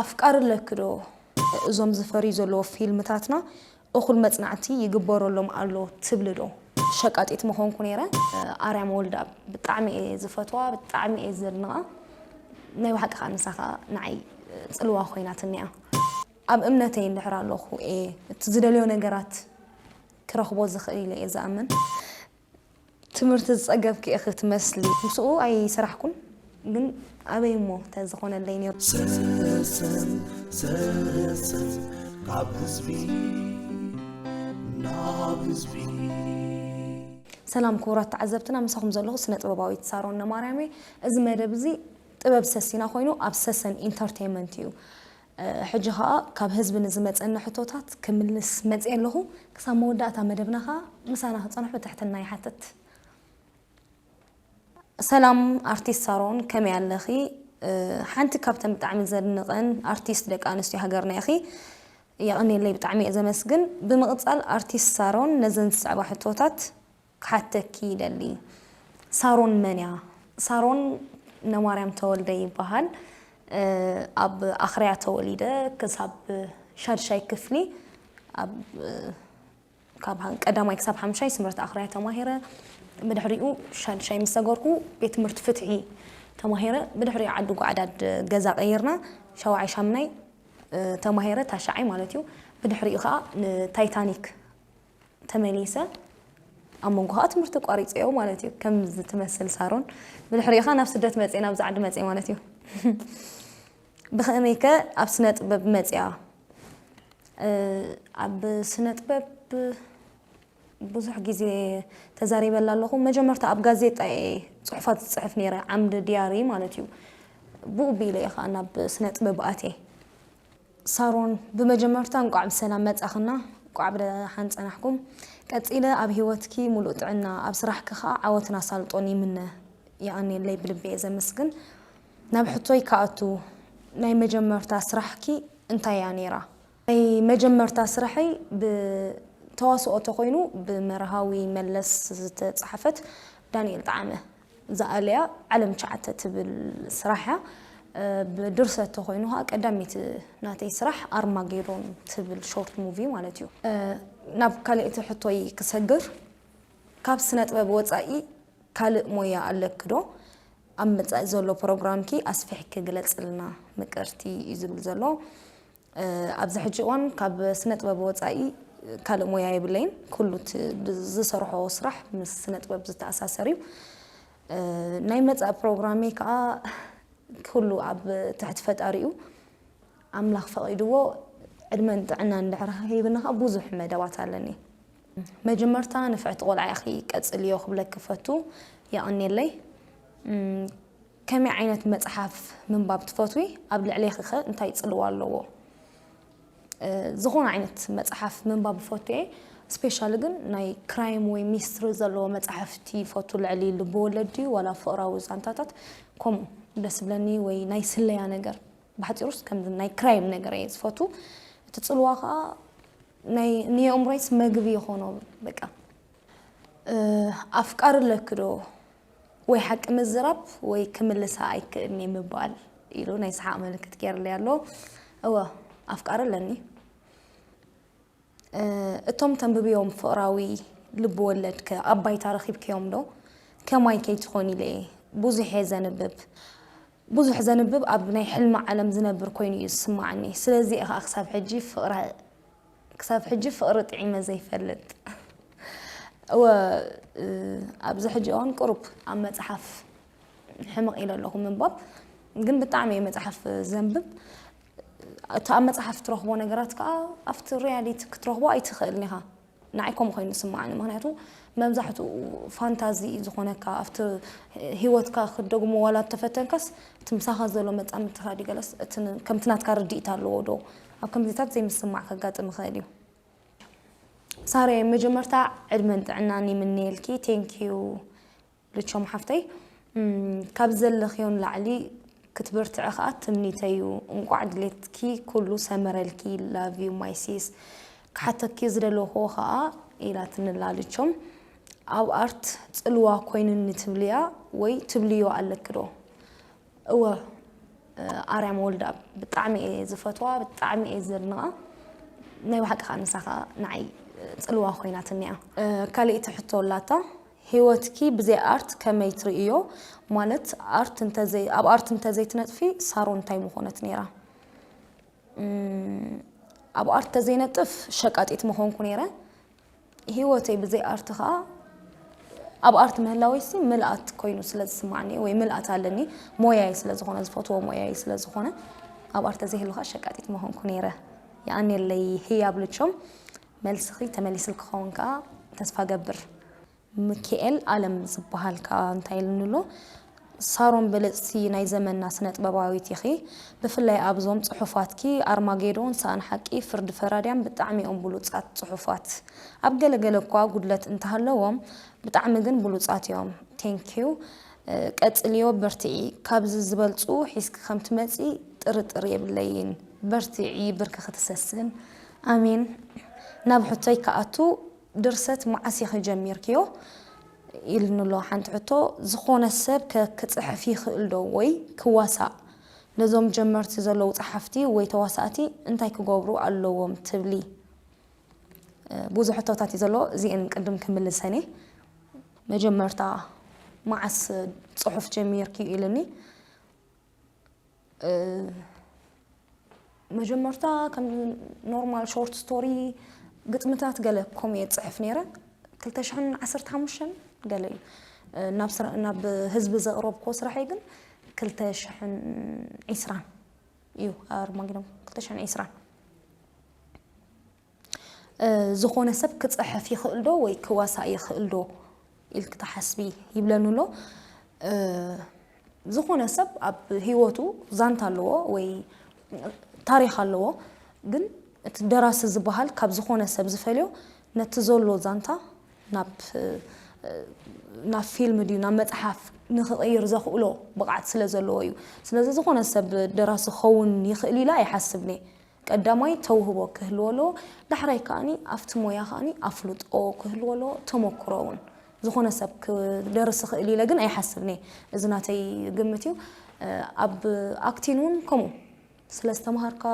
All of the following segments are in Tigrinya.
ኣፍቃሪ ኣለኪ ዶ? እዞም ዝፈርዩ ዘለዉ ፊልምታትና እኹል መጽናዕቲ ይግበረሎም ኣሎ ትብሊ ዶ? ሸቃጢት ምኾንኩ ነይረ። ኣርያም ወልደኣብ ብጣዕሚ እየ ዝፈትዋ፣ ብጣዕሚ እየ ዘድንቓ። ናይ ብሓቂ ከኣ ንሳ ከኣ ንዓይ ጽልዋ ኮይናትኒ እያ። ኣብ እምነተይ እንድሕር ኣለኹ እየ እቲ ዝደልዮ ነገራት ክረኽቦ ዝኽእል ኢለ እየ ዝኣምን። ትምህርቲ ዝጸገብኪ ኢኺ ትመስሊ። ምስኡ ኣይሰራሕኩን፣ ግን ኣበይ እሞ ተዝኾነለይ ነይሩ። ሰሰን ሰሰን ካብ ህዝቢ ናብ ህዝቢ። ሰላም ክቡራት ተዓዘብትና፣ ምሳኹም ዘለኹ ስነ ጥበባዊት ሳሮን ነማርያም እየ። እዚ መደብ እዚ ጥበብ ሰሲና ኮይኑ ኣብ ሰሰን ኢንተርቴይመንት እዩ። ሕጂ ኸኣ ካብ ህዝቢ ንዝመጸኒ ሕቶታት ክምልስ መጽየ ኣለኹ። ክሳብ መወዳእታ መደብና ኸኣ ምሳና ክጸንሑ ብትሕትና ይሓትት። ሰላም ኣርቲስት ሳሮን፣ ከመይ ኣለኺ? ሓንቲ ካብተን ብጣዕሚ ዘድንቐን ኣርቲስት ደቂ ኣንስትዮ ሃገርና ኢኺ። የቐንየለይ፣ ብጣዕሚ እየ ዘመስግን። ብምቕጻል ኣርቲስት ሳሮን፣ ነዘን ዝስዕባ ሕቶታት ክሓተኪ ይደሊ። ሳሮን መን እያ? ሳሮን ነማርያም ተወልደ ይበሃል። ኣብ ኣኽርያ ተወሊደ፣ ክሳብ ሻድሻይ ክፍሊ ኣብ ካብ ሃ- ቀዳማይ ክሳብ ሓምሻይ ስምረት ኣኽርያ ተማሂረ። ብድሕሪኡ ሻድሻይ ምስ ሰገርኩ ቤት ትምህርቲ ፍትሒ ተማሂረ። ብድሕሪኡ ዓዲ ጓዕዳድ ገዛ ቀይርና፣ ሻውዓይ ሻምናይ ተማሂረ፣ ታሽዓይ ማለት እዩ። ብድሕሪኡ ከዓ ንታይታኒክ ተመሊሰ። ኣብ መንጎ ከዓ ትምህርቲ ቋሪፀዮ ማለት እዩ። ከምዚ ትመስል ሳሮን። ብድሕሪኡ ከዓ ናብ ስደት መፅየ፣ ናብዚ ዓዲ መፅየ ማለት እዩ። ብኸመይከ ኣብ ስነ ጥበብ መፅያ? ኣብ ስነ ጥበብ ብዙሕ ግዜ ተዛሪበላ ኣለኹ። መጀመርታ ኣብ ጋዜጣ እየ ጽሑፋት ዝጽሕፍ ነይረ፣ ዓምዲ ድያሪ ማለት እዩ። ብኡ ቢለ እየ ኸኣ ናብ ስነ ጥበብ ኣትየ። ሳሮን፣ ብመጀመርታ እንቋዕ ብሰላም መጻኽና፣ እንቋዕ ብደሓን ጸናሕኩም። ቀጺለ ኣብ ህይወትኪ ሙሉእ ጥዕና፣ ኣብ ስራሕኪ ኸኣ ዓወትን ኣሳልጦን ይምነ። የቐንየለይ፣ ብልቢ እየ ዘመስግን። ናብ ሕቶይ ክኣቱ፣ ናይ መጀመርታ ስራሕኪ እንታይ እያ ነይራ? ናይ መጀመርታ ስራሐይ ብተዋስኦ ተኾይኑ ብመርሃዊ መለስ ዝተጻሕፈት ዳንኤል ጠዓመ ዝኣለያ ዓለም ትሽዓተ ትብል ስራሕ እያ። ብድርሰት ተኾይኑ ኸኣ ቀዳመይቲ ናተይ ስራሕ ኣርማጌዶን ትብል ሾርት ሙቪ ማለት እዩ። ናብ ካልኣይቲ ሕቶይ ክሰግር፣ ካብ ስነ ጥበብ ወጻኢ ካልእ ሞያ ኣለኪ ዶ? ኣብ መጻኢ ዘሎ ፕሮግራምኪ ኣስፊሕኪ ግለጽልና ምቅርቲ እዩ ዝብል ዘሎ። ኣብዚ ሕጂ እዋን ካብ ስነ ጥበብ ወጻኢ ካልእ ሞያ የብለይን። ኩሉ እቲ ዝሰርሖ ስራሕ ምስ ስነ ጥበብ ዝተኣሳሰር እዩ። ናይ መጻኢ ፕሮግራመይ ከኣ ኩሉ ኣብ ትሕቲ ፈጣሪ እዩ። ኣምላኽ ፈቒድዎ ዕድመን ጥዕናን እንድሕር ሂብና ከኣ ብዙሕ መደባት ኣለኒ። መጀመርታ ንፍዕቲ ቆልዓ ኢኺ፣ ቀጽልዮ ክብለኪ ፈቱ። የቐንየለይ። እም፣ ከመይ ዓይነት መጽሓፍ ምንባብ ትፈትዊ? ኣብ ልዕሌኺ ኸ እንታይ ጽልዋ ኣለዎ? እ፣ ዝኾነ ዓይነት መጽሓፍ ምንባብ እፈቱ እየ። ስፔሻሊ ግን ናይ ክራይም ወይ ሚስትሪ ዘለዎ መጽሓፍቲ ይፈቱ። ልዕሊ ልቢ ወለድ ድዩ ዋላ ፍቕራዊ ዛንታታት ከምኡ ደስ ዝብለኒ፣ ወይ ናይ ስለያ ነገር። ብሓጺሩስ ከምዚ ናይ ክራይም ነገር እየ ዝፈቱ። እቲ ጽልዋ ኸኣ ናይ ንየእምሮይስ መግቢ ይኾኖ። በቃ፣ እ፣ ኣፍቃሪ ኣለኪ ዶ? ወይ ሓቂ ምዝራብ ወይ ክምልሳ ኣይክእልኒ ምባል ኢሉ ናይ ሰሓቕ ምልክት ገይርለይ ኣሎ። እወ፣ ኣፍቃሪ ኣለኒ። እ፣ እቶም ተንብብዮም ፍቕራዊ ልቢ ወለድ ከ ኣብ ባይታ ረኺብክዮም ዶ? ከማይ ከይትኾን ኢለ እየ። ብዙሕ እየ ዘንብብ። ብዙሕ ዘንብብ ኣብ ናይ ሕልሚ ዓለም ዝነብር ኮይኑ እዩ ዝስማዓኒ። ስለዚ እየ ኸኣ ክሳብ ሕጂ ፍቕረ-፣ ክሳብ ሕጂ ፍቕሪ ጥዒመ ዘይፈልጥ። እወ፣ እ፣ ኣብዚ ሕጂ እዋን ቁሩብ ኣብ መጽሓፍ ሕምቕ ኢለ ኣለኹ ምንባብ። ግን ብጣዕሚ እየ መጽሓፍ ዘንብብ። እቲ ኣብ መጽሓፍ ትረኽቦ ነገራት ከኣ ኣብቲ ሪያሊቲ ክትረኽቦ ኣይትኽእልን ኢኻ። ንዓይ ከምኡ ኮይኑ ዝስምዓኒ። ምኽንያቱ መብዛሕትኡ ፋንታዚ እዩ ዝኾነካ። ኣብቲ ህይወትካ ክትደግሞ ዋላ ተፈተንካስ፣ እቲ ምሳኻ ዘሎ መጻምድትኻ ድዩ ገለስ፣ እቲ ን-፣ ከምቲ ናትካ ርድኢት ኣለዎ ዶ? ኣብ ከምዚታት ዘይምስማዕ ከጋጥም ይኽእል እዩ። ሳሬ፣ መጀመርታ ዕድመን ጥዕናን ይምነየልኪ። ቴንክ ዩ ልቾም ሓፍተይ። እም፣ ካብ ዘለኽዮ ንላዕሊ ክትብርትዒ ኸኣ ትምኒተይ እዩ። እንቋዕ ድሌትኪ ኩሉ ሰመረልኪ። ላቭ ዩ ማይ ሲስ። ክሓተኪ ዝደለኹዎ ኸኣ፣ ኢላትኒ ኣላ ልቾም፣ ኣብ ኣርት ጽልዋ ኮይኑኒ ትብልያ ወይ ትብልዮ ኣለኪ ዶ? እወ፣ ኣርያም ወልዳ ብጣዕሚ እየ ዝፈትዋ፣ ብጣዕሚ እየ ዘድንቓ። ናይ ብሓቂ ከዓ ንሳ ከዓ ንዓይ ፅልዋ ኮይናትኒ እያ። ካልኣይቲ ሕቶ ኣላታ፣ ህይወትኪ ብዘይ ኣርት ከመይ ትርእዮ? ማለት ኣርት እንተዘይ ኣብ ኣርት እንተዘይትነጥፊ ሳሮን እንታይ ምኾነት ነይራ? እም፣ ኣብ ኣርት ተዘይነጥፍ ሸቃጢት ምኾንኩ ነይረ። ህይወተይ ብዘይ ኣርት ከዓ ኣብ ኣርት ምህላወይሲ ምልኣት ኮይኑ ስለ ዝስማዕኒ ወይ ምልኣት ኣለኒ፣ ሞያይ ስለ ዝኾነ፣ ዝፈትዎ ሞያይ ስለ ዝኾነ፣ ኣብ ኣርት ተዘይህሉ ከዓ ሸቃጢት ምኾንኩ ነይረ። የቐንየለይ ህያብ ልቾም። መልስኺ ተመሊስልኪ ክኸውን ከዓ ተስፋ ገብር። ምክኤል ኣለም ዝበሃል ከዓ እንታይ ኢሉኒ ኣሎ? ሳሮን ብልጽቲ ናይ ዘመንና ስነ ጥበባዊት ኢኺ። ብፍላይ ኣብዞም ጽሑፋትኪ ኣርማጌዶን፣ ሰኣን ሓቂ፣ ፍርዲ ፈራድያን ብጣዕሚ እዮም ብሉጻት ጽሑፋት። ኣብ ገለ ገለ እኳ ጉድለት እንተሃለዎም ብጣዕሚ ግን ብሉጻት እዮም። Thank you። ቀጽልዮ በርትዒ። ካብዚ ዝበልጹ ሒዝኪ ከም ትመጺ ጥርጥር የብለይን። በርትዒ ብርኪ ክትሰስን። ኣሜን። ናብ ሕቶይ ክኣቱ፣ ድርሰት መዓስ ኢኺ ጀሚርክዮ? ኢልኒ ኣሎ። ሓንቲ ሕቶ፣ ዝኾነ ሰብ ከ ክጽሕፍ ይኽእል ዶ ወይ ክዋሳእ? ነዞም ጀመርቲ ዘለዉ ጸሓፍቲ ወይ ተዋሳእቲ እንታይ ክገብሩ ኣለዎም ትብሊ? ብዙሕ ሕቶታት እዩ ዘሎ፣ እዚኤን ቅድም ክምልሰን እየ። መጀመርታ መዓስ ጽሑፍ ጀሚርኪ ኢልኒ። መጀመርታ ከም ኖርማል ሾርት ስቶሪ፣ ግጥምታት ገለ ከምኡ እየ ዝጽሕፍ ነይረ። ክልተ ሽሕን ዓሰርተ ሓሙሽተን ገለ እዩ። ናብ ስራ-፣ ናብ ህዝቢ ዘቕረብክዎ ስራሐይ ግን ክልተ ሽሕን ዕስራን እዩ፣ ኣርማጌዶን ክልተ ሽሕን ዕስራን። ዝኾነ ሰብ ክጽሕፍ ይኽእል ዶ ወይ ክዋሳእ ይኽእል ዶ ኢልኪ ትሓስቢ? ይብለኒ ኣሎ። ዝኾነ ሰብ ኣብ ህይወቱ ዛንታ ኣለዎ ወይ ታሪኽ ኣለዎ፣ ግን እቲ ደራሲ ዝበሃል ካብ ዝኾነ ሰብ ዝፈልዮ፣ ነቲ ዘሎ ዛንታ ናብ፣ ናብ ፊልም ድዩ ናብ መጽሓፍ ንኽቕይር ዘኽእሎ ብቕዓት ስለ ዘለዎ እዩ። ስለዚ ዝኾነ ሰብ ደራሲ ክኸውን ይኽእል ኢለ ኣይሓስብን እየ። ቀዳማይ ተውህቦ ክህልዎ ኣለዎ፣ ዳሕራይ ከኣኒ ኣብቲ ሞያ ከኣኒ ኣፍልጦ ክህልዎ ኣለዎ፣ ተመክሮ እውን። ዝኾነ ሰብ ክደርስ ይኽእል ኢለ ግን ኣይሓስብን እየ። እዚ ናተይ ግምት እዩ። ኣብ ኣክቲን እውን ከምኡ። ስለ ዝተምሃርካ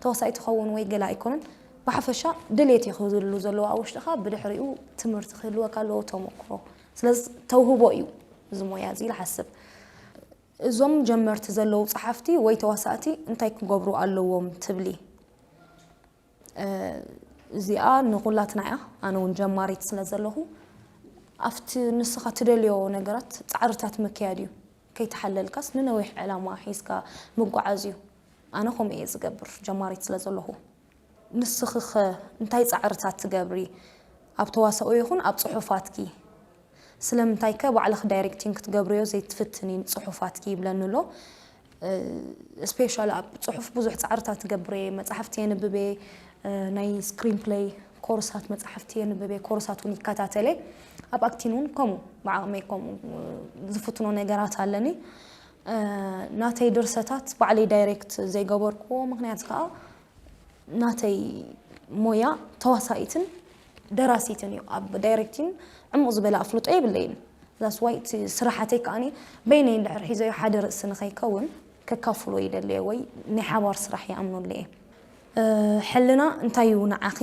ተዋሳኢ ትኸውን ወይ ገለ ኣይኮነን። ብሓፈሻ ድሌት እዩ ክህሉ ዘለዎ ኣብ ውሽጥኻ፣ ብድሕሪኡ ትምህርቲ ክህልወካ ኣለዎ፣ ተመክሮ። ስለዚ ተውህቦ እዩ እዚ ሞያ እዚ ኢለ እሓስብ። እዞም ጀመርቲ ዘለዉ ጸሓፍቲ ወይ ተዋሳእቲ እንታይ ክገብሩ ኣለዎም ትብሊ? እ፣ እዚኣ ንኹላትና እያ። ኣነ እውን ጀማሪት ስለ ዘለኹ፣ ኣብቲ ንስኻ ትደልዮ ነገራት ጻዕርታት ምክያድ እዩ። ከይተሓለልካስ ንነዊሕ ዕላማ ሒዝካ ምጓዓዝ እዩ። ኣነ ከምኡ እየ ዝገብር፣ ጀማሪት ስለ ዘለኹ። ንስኺኸ እንታይ ጻዕርታት ትገብሪ? ኣብ ተዋስኦ ይኹን ኣብ ጽሑፋትኪ? ስለምንታይከ ባዕልኺ ዳይሬክቲንግ ክትገብርዮ ዘይትፍትኒ ንጽሑፋትኪ? ይብለኒ ኣሎ። እ፣ ስፔሻሊ ኣብ ጽሑፍ ብዙሕ ጻዕርታት ትገብር እየ። መጻሕፍቲ የንብብ እየ፣ እ፣ ናይ ስክሪን ፕለይ ኮርሳት መጻሕፍቲ የንብብ እየ፣ ኮርሳት እውን ይከታተል እየ። ኣብ ኣክቲን እውን ከምኡ፣ ብዓቕመይ ከምኡ፣ እ፣ ዝፍትኖ ነገራት ኣለኒ። እ፣ ናተይ ድርሰታት ባዕለይ ዳይሬክት ዘይገበርክዎ ምኽንያት ከኣ፣ ናተይ ሞያ ተዋሳኢትን ደራሲትን እዩ። ኣብ ዳይሬክቲንግ ዕሙቕ ዝበለ ኣፍልጦ የብለይን። That's why እቲ ስራሓተይ ከኣኒ በይነይ እንድሕር ሒዘዮ ሓደ ርእሲ ንኸይከውን ከካፍሎ ይደልየ ወይ ናይ ሓባር ስራሕ ይኣምነሉ እየ። እ፣ ሕልና እንታይ እዩ ንዓኺ?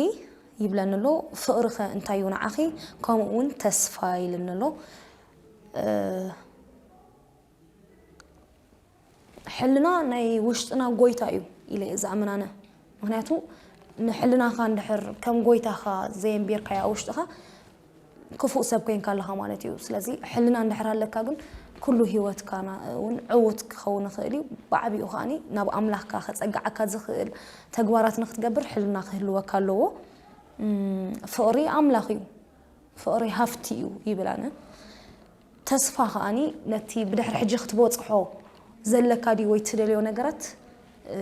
ይብለኒ ኣሎ። ፍቕሪኸ እንታይ እዩ ንዓኺ? ከምኡ እውን ተስፋ ኢልኒ ኣሎ። እ፣ ሕልና ናይ ውሽጥና ጎይታ እዩ ኢለ እየ ዝኣምን ኣነ። ምኽንያቱ ንሕልናኻ እንድሕር ከም ጎይታኻ ዘየንቢርካዮ ኣብ ውሽጥኻ፣ ክፉእ ሰብ ኮይንካ ኣለኻ ማለት እዩ። ስለዚ ሕልና እንድሕር ኣለካ ግን ኩሉ ህይወትካ ና-፣ እውን ዕዉት ክኸውን ይኽእል እዩ። ብዓቢኡ ከኣኒ ናብ ኣምላኽካ ከጸግዓካ ዝኽእል ተግባራት ንክትገብር ሕልና ክህልወካ ኣለዎ። እም፣ ፍቕሪ ኣምላኽ እዩ። ፍቕሪ ሃፍቲ እዩ ይብል ኣነ። ተስፋ ከኣኒ ነቲ ብድሕሪ ሕጂ ክትበጽሖ ዘለካ ድዩ ወይ ትደልዮ ነገራት፣ እ፣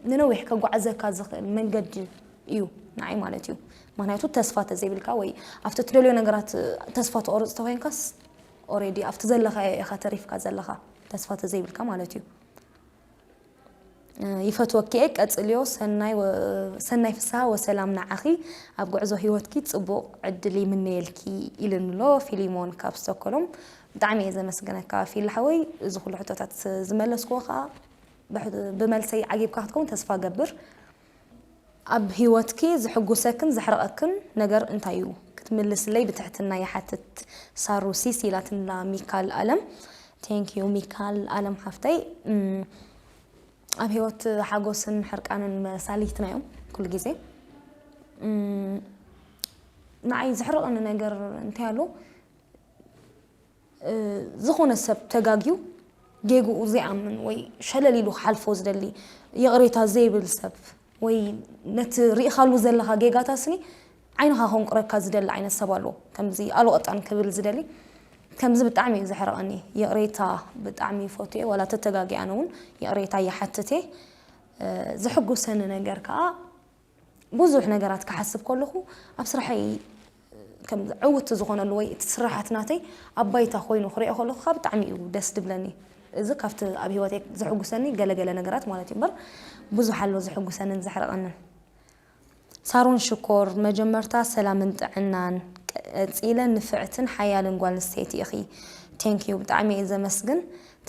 ንነዊሕ ከጓዕዘካ ዝኽእል መንገዲ እዩ ንዓይ ማለት እዩ። ምኽንያቱ ተስፋ ተዘይብልካ ወይ ኣብቲ ትደልዮ ነገራት ተስፋ ትቆርጽ ተኮይንካስ፣ ኦሬዲ ኣብቲ ዘለኻዮ ኢኻ ተሪፍካ ዘለኻ፣ ተስፋ ተዘይብልካ ማለት እዩ። እ፣ ይፈትወኪ እየ፣ ቀጽልዮ። ሰናይ ወ-፣ ሰናይ ፍስሃ ወሰላም ንዓኺ፣ ኣብ ጉዕዞ ህይወትኪ ጽቡቕ ዕድል ይምነየልኪ ኢሉኒ ኣሎ ፊሊሞን ካብ ስቶኮሎም። ብጣዕሚ እየ ዘመስግነካ ፊል ሓወይ፣ እዚ ኩሉ ሕቶታት ዝመለስክዎ ከኣ ብመልሰይ ዓጊብካ ክትከውን ተስፋ ገብር። ኣብ ህይወትኪ ዝሕጉሰክን ዘሕርቐክን ነገር እንታይ እዩ? ክትምልስለይ ብትሕትና ይሓትት። ሳሩ ሲስ ኢላትና ሚካል ኣለም። Thank you ሚካል ኣለም ሓፍተይ። ኣብ ህይወት ሓጎስን ሕርቃንን መሳሊትና እዮም ኩሉ ግዜ። ንዓይ ዘሕርቐኒ ነገር እንታይ ኣሎ? ዝኾነ ሰብ ተጋግዩ ጌግኡ ዘይኣምን ወይ ሸለል ኢሉ ክሓልፎ ዝደሊ፣ ይቕሬታ ዘይብል ሰብ ወይ ነቲ ርኢኻሉ ዘለኻ ጌጋታትሲ ዓይንኻ ከንቁረካ ዝደሊ ዓይነት ሰብ ኣሎ። ከምዚ ኣሉ ቀጣን ክብል ዝደሊ። ከምዚ ብጣዕሚ እዩ ዘሕርቐኒ። ይቕሬታ ብጣዕሚ ይፈቱ እየ፣ ዋላ ተተጋግየ ኣነ እውን ይቕሬታ ይሓትት እየ። ዘሕጉሰኒ ነገር ከኣ ብዙሕ ነገራት ክሓስብ ከለኹ ኣብ ስራሐይ ከም ዕውቲ ዝኾነሉ ወይ እቲ ስራሓት ናተይ ኣብ ባይታ ኮይኑ ክሪኦ ከለኹ ከዓ ብጣዕሚ እዩ ደስ ድብለኒ። እዚ ካብቲ ኣብ ህይወተይ ዘሕጉሰኒ ገለገለ ነገራት ማለት እዩ እምበር ብዙሕ ኣሎ ዘሕጉሰንን ዘሕርቐንን። ሳሮን ሽኮር፣ መጀመርታ ሰላምን ጥዕናን፣ ቀጺለ ንፍዕትን ሓያልን ጓል ኣንስተይቲ ኢኺ። Thank you፣ ብጣዕሚ እየ ዘመስግን።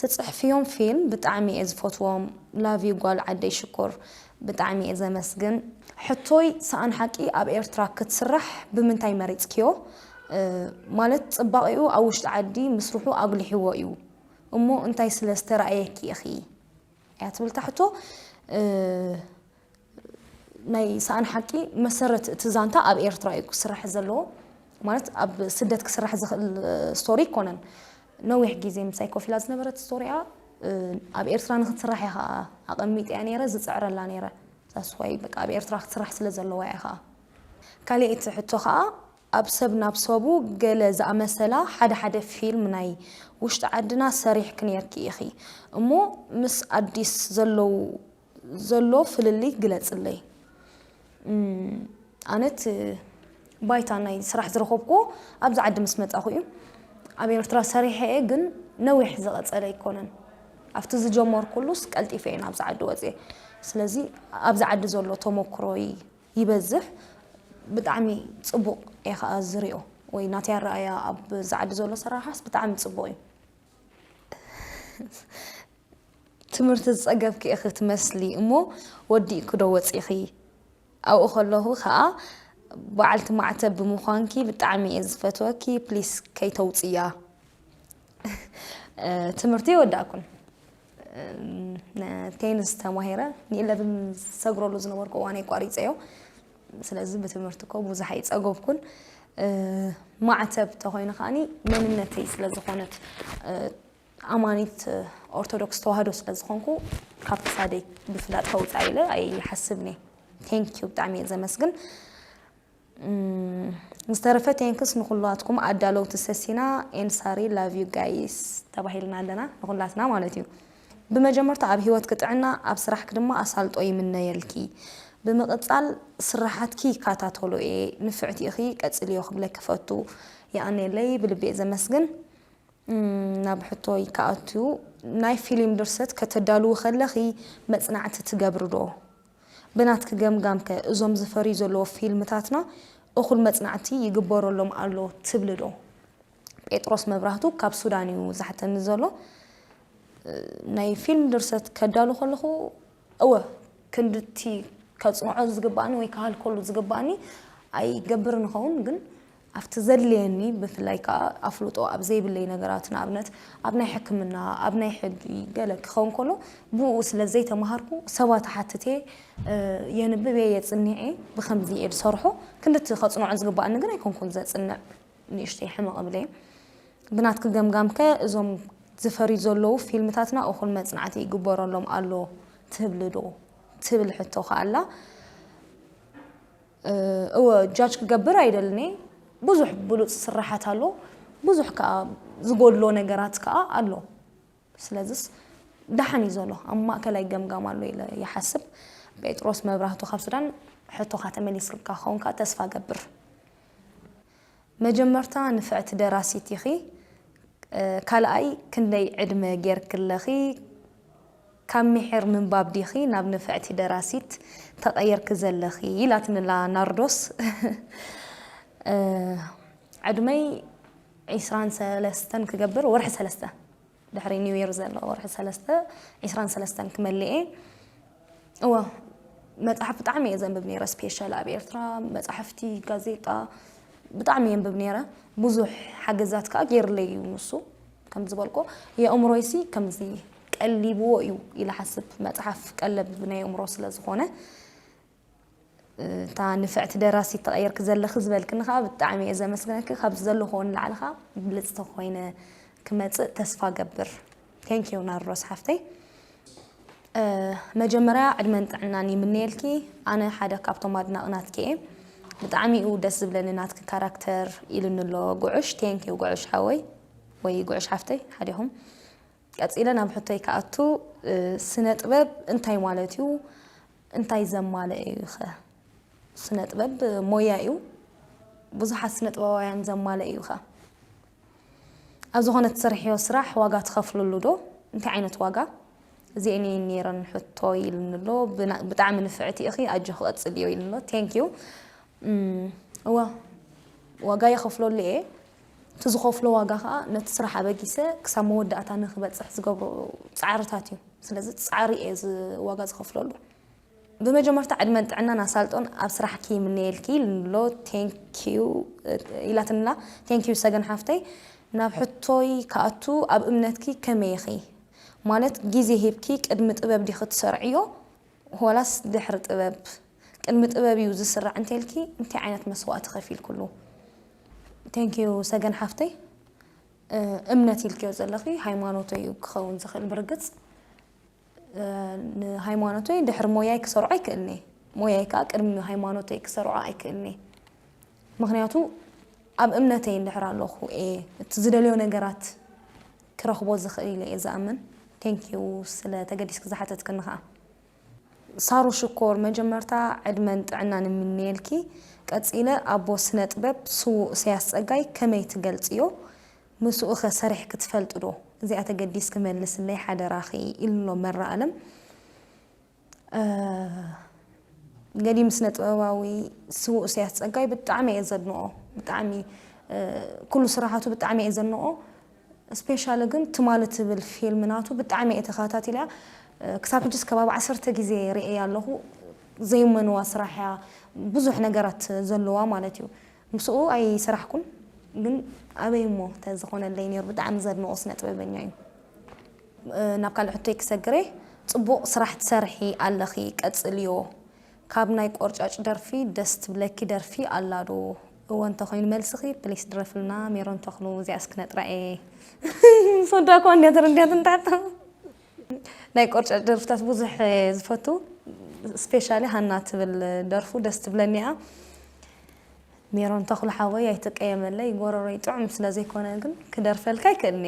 ትጽሕፍዮም ፊልም ብጣዕሚ እየ ዝፈትዎም። Love you ጓል ዓደይ ሽኮር፣ ብጣዕሚ እየ ዘመስግን። ሕቶይ ሰኣን ሓቂ ኣብ ኤርትራ ክትስራሕ ብምንታይ መሪጽክዮ? ማለት ጽባቐኡ ኣብ ውሽጢ ዓዲ ምስርሑ ኣጉሊሕዎ እዩ እሞ እንታይ ስለ ዝተራእየኪ ኢኺ? እያ ትብል እታ ሕቶ። ናይ ሰኣን ሓቂ መሰረት እቲ ዛንታ ኣብ ኤርትራ እዩ ክስራሕ ዘለዎ። ማለት ኣብ ስደት ክስራሕ ዝኽእል ስቶሪ ኣይኮነን። ነዊሕ ግዜ ምሳይ ኮፍ ኢላ ዝነበረት ስቶሪ እያ። ኣብ ኤርትራ ንክትስራሕ እየ ከዓ ኣቐሚጠያ ነይረ፣ ዝፅዕረላ ነይረ። That's why በቃ ኣብ ኤርትራ ክትስራሕ ስለ ዘለዋ እያ ከዓ። ካልኣይቲ ሕቶ ከዓ ኣብ ሰብ ናብ ሰቡ ገለ ዝኣመሰላ ሓደ ሓደ ፊልም ናይ ውሽጢ ዓድና ሰሪሕኪ ነይርኪ ኢኺ እሞ ምስ ኣዲስ ዘለዉ ዘሎ ፍልልይ ግለጽለይ። ኣነት ባይታ ናይ ስራሕ ዝረኸብኩዎ ኣብዚ ዓዲ ምስ መጻኹ እዩ። ኣብ ኤርትራ ሰሪሐ እየ፣ ግን ነዊሕ ዝቐጸለ ኣይኮነን። ኣብቲ ዝጀመርኩሉስ ቀልጢፈ እየ ናብዚ ዓዲ ወፅየ። ስለዚ ኣብዚ ዓዲ ዘሎ ተመክሮይ ይበዝሕ። ብጣዕሚ ጽቡቕ እየ ከዓ ዝሪኦ፣ ወይ ናተይ ኣረኣያ ኣብዚ ዓዲ ዘሎ ሰራርሓስ ብጣዕሚ ጽቡቕ እዩ። ትምህርቲ ዝጸገብኪ ኢኺ ትመስሊ እሞ ወዲእኪ ዶ ወጺኺ? ኣብኡ ከለኹ ከኣ በዓልቲ ማዕተብ ብምዃንኪ ብጣዕሚ እየ ዝፈትወኪ፣ ፕሊስ ከይተውጽያ። ትምህርቲ ይወዳእኩን። ቴኒስ ተማሂረ ንኢለብን ዝሰግረሉ ዝነበርኩ እዋን ኣቋሪፀዮ። ስለዚ ብትምህርቲ እኮ ብዙሕ ኣይፀገብኩን። ማዕተብ ተኮይኑ ከዓኒ መንነተይ ስለዝኾነት ኣማኒት ኦርቶዶክስ ተዋህዶ ስለዝኾንኩ ካብ ክሳደይ ብፍላጥ ከውፃእ ኢለ ኣይሓስብን እየ። ቴንኪዩ ብጣዕሚ እየ ዘመስግን። ዝተረፈ ቴንክስ ንኩላትኩም ኣዳለውቲ ሰሲና ኤንሳሪ ላቭ ዩ ጋይስ ተባሂልና ኣለና ንኩላትና ማለት እዩ። ብመጀመርታ ኣብ ህይወትኪ ጥዕና ኣብ ስራሕኪ ድማ ኣሳልጦ ይምነየልኪ። ብምቕጻል ስራሓትኪ ይከታተሎ እየ። ንፍዕቲ ኢኺ ቀጽልዮ ክብለኪ ፈቱ። የቐንየለይ ብልቢ እየ ዘመስግን። ናብ ሕቶይ ክኣቱ፣ ናይ ፊልም ድርሰት ከተዳልዉ ከለኺ መጽናዕቲ ትገብሪ ዶ? ብናትኪ ገምጋም ከ እዞም ዝፈርዩ ዘለዉ ፊልምታትና እኹል መጽናዕቲ ይግበረሎም ኣሎ ትብሊ ዶ? ጴጥሮስ መብራህቱ ካብ ሱዳን እዩ ዝሓተኒ ዘሎ። ናይ ፊልም ድርሰት ከዳሉ ከለኹ እወ ክንድቲ ከጽንዖ ዝግባኣኒ ወይ ክሃልከሉ ዝግባኣኒ ኣይገብርን እኸውን፣ ግን ኣብቲ ዘድልየኒ ብፍላይ ከዓ ኣፍልጦ ኣብ ዘይብለይ ነገራት ንኣብነት ኣብ ናይ ሕክምና ኣብ ናይ ሕጊ ገለ ክኸውን ከሎ ብኡ ስለ ዘይተምሃርኩ ሰባት ሓትቴ የንብብ እየ የፅንዕ እየ ብከምዚ እየ ዝሰርሖ ክንድቲ ከፅንዖ ዝግባኣኒ ግን ኣይኮንኩን ዘፅንዕ ንእሽተይ ሕመቕ እብለ እየ ብናትኪ ገምጋምከ እዞም ዝፈርዩ ዘለዉ ፊልምታትና እኹል መፅናዕቲ ይግበረሎም ኣሎ ትብሊ ዶ ትብል ሕቶ ከኣላ እወ ጃጅ ክገብር ኣይደልን እየ ብዙሕ ብሉፅ ስራሓት ኣሎ ብዙሕ ከዓ ዝጎድሎ ነገራት ከዓ ኣሎ ስለዚስ ደሓን እዩ ዘሎ ኣብ ማእከላይ ገምጋም ኣሎ ኢለ ይሓስብ ጴጥሮስ መብራህቱ ካብ ሱዳን ሕቶኻ ተመሊስልካ ክኸውን ከዓ ተስፋ ገብር መጀመርታ ንፍዕቲ ደራሲት ኢኺ ካልኣይ ክንደይ ዕድመ ጌርኪ ኣለኺ ካብ ሚሒር ምንባብ ዲኺ ናብ ንፍዕቲ ደራሲት ተቐይርኪ ዘለኺ ኢላትኒ ኣላ ናርዶስ ዕድመይ ዒስራን ሰለስተን ክገብር ወርሒ ሰለስተ ድሕሪ ኒው ይር ዘሎ ወርሒ ሰለስተ፣ ዕስራን ሰለስተን ክመልእ እየ። እወ፣ መጽሓፍ ብጣዕሚ እየ ዘንብብ ነይረ፣ ስፔሻል ኣብ ኤርትራ መጽሓፍቲ፣ ጋዜጣ ብጣዕሚ የንብብ ነይረ። ብዙሕ ሓገዛት ከኣ ገይርለይ እዩ ንሱ። ከም ዝበልኮ የእምሮይሲ ከምዚ ቀሊብዎ እዩ ኢለ ሓስብ፣ መጽሓፍ ቀለብ ናይ ኣእምሮ ስለ ዝኾነ። እታ ንፍዕቲ ደራሲት ተቐይርኪ ዘለኺ ዝበልክኒ ከኣ ብጣዕሚ እየ ዘመስግነኪ። ካብዚ ዘለኹዎ ንላዕሊ ከኣ ብልጽቲ ኮይነ ክመጽእ ተስፋ ገብር። ቴንኪዩ ናርዶስ ሓፍተይ። መጀመርያ ዕድመን ጥዕናን ይምነየልኪ። ኣነ ሓደ ካብቶም ኣድናቂ ናትኪ እየ። ብጣዕሚ እዩ ደስ ዝብለኒ ናትኪ ካራክተር ኢሉኒ ኣሎ ጉዑሽ። ቴንኪዩ ጉዑሽ ሓወይ ወይ ጉዑሽ ሓፍተይ ሓዲኹም። ቀጺለ ናብ ሕቶይ ክኣቱ፣ ስነ ጥበብ እንታይ ማለት እዩ? እንታይ ዘማልአ እዩ ኸ? ስነ ጥበብ ሞያ እዩ። ብዙሓት ስነ ጥበባውያን ዘማልአ እዩ ኸ? ኣብ ዝኾነ ትሰርሕዮ ስራሕ ዋጋ ትኸፍልሉ ዶ? እንታይ ዓይነት ዋጋ? እዚአን እየን ነይረን ሕቶ ኢሉኒ ኣሎ። ብና-፣ ብጣዕሚ ንፍዕቲ ኢኺ፣ ኣጆኺ ቀጽልዮ ኢሉኒ ኣሎ። ቴንክ ዩ። እም፣ እወ፣ ዋጋ ይኸፍለሉ እየ። እቲ ዝኸፍሎ ዋጋ ኸኣ ነቲ ስራሕ ኣበጊሰ ክሳብ መወዳእታ ንክበጽሕ ዝገብሮ ጻዕርታት እዩ። ስለዚ ጻዕሪ እየ ዝ-፣ ዋጋ ዝኸፍለሉ። ብመጀመርታ ዕድመን ጥዕናን ኣሳልጦን ኣብ ስራሕኪ ይምነየልኪ ኢሉኒ ኣሎ። ቴንክ ዩ ኢላትንላ። ቴንክ ዩ ሰገን ሓፍተይ። ናብ ሕቶይ ክኣቱ፣ ኣብ እምነትኪ ከመይ ኢኺ? ማለት ግዜ ሂብኪ ቅድሚ ጥበብ ዲኺ ትሰርዕዮ ዋላስ ድሕሪ ጥበብ? ቅድሚ ጥበብ እዩ ዝስራዕ እንተልኪ እንታይ ዓይነት መስዋእቲ ከፊልክሉ? ቴንክ ዩ ሰገን ሓፍተይ። እ፣ እምነት ኢልክዮ ዘለኺ ሃይማኖተይ እዩ ክኸውን ዝኽእል ብርግጽ። እ፣ ንሃይማኖተይ ድሕሪ ሞያይ ክሰርዖ ኣይክእልኒ። ሞያይ ከኣ ቅድሚ ሃይማኖተይ ክሰርዖ ኣይክእልኒ። ምኽንያቱ ኣብ እምነተይ እንድሕር ኣለኹ እየ እቲ ዝደልዮ ነገራት ክረኽቦ ዝኽእል ኢለ እየ ዝኣምን። ቴንክ ዩ ስለ ተገዲስኪ ዝሓተትክኒ ከኣ። ሳሩ ሽኮር፣ መጀመርታ ዕድመን ጥዕናን እምነየልኪ። ቀጺለ ኣቦ ስነ ጥበብ ስዉእ እሰያስ ጸጋይ ከመይ ትገልጽዮ? ምስኡ ኸ ሰሪሕኪ ትፈልጢ ዶ? እዚኣ ተገዲስኪ መልስለይ ሓደራኺ ኢሉ ኣሎ መራ ኣለም። እ፣ ገዲም ስነ ጥበባዊ ስዉእ እሰያስ ጸጋይ ብጣዕሚ እየ ዘድንቖ። ብጣዕሚ፣ እ፣ ኩሉ ስራሓቱ ብጣዕሚ እየ ዘድንቖ። ስፔሻሊ ግን ትማሊ ትብል ፊልም ናቱ ብጣዕሚ እየ ተኸታቲለያ። እ፣ ክሳብ ሕጅስ ከባቢ ዓሰርተ ግዜ ርእየያ ኣለኹ። ዘይመንዋ ስራሕ እያ፣ ብዙሕ ነገራት ዘለዋ ማለት እዩ። ምስኡ ኣይሰራሕኩን፣ ግን ኣበይ እሞ ተዝኾነለይ ነይሩ። ብጣዕሚ ዘድንቖ ስነ ጥበበኛ እዩ። እ፣ ናብ ካልእ ሕቶይ ክሰግር እየ። ጽቡቕ ስራሕ ትሰርሒ ኣለኺ፣ ቀጽልዮ። ካብ ናይ ቆርጫጭ ደርፊ ደስ ትብለኪ ደርፊ ኣላ ዶ? እወ እንተኾይኑ መልስኺ፣ ፕሊስ ድረፍልና ሜሮን ተኽሉ፣ እዚኣ እስክነጥራ እየ። ሰዳኳ እንድያ ተረድያት እንታታ። ናይ ቆርጫጭ ደርፍታት ብዙሕ እየ ዝፈቱ። ስፔሻሊ ሃና ትብል ደርፉ ደስ ትብለኒ እያ። ሜሮን ተኽሉ ሓወይ ኣይትቀየመለይ፣ ጎረሮይ ጥዑም ስለ ዘይኮነ ግን ክደርፈልካ ኣይክእልኒ።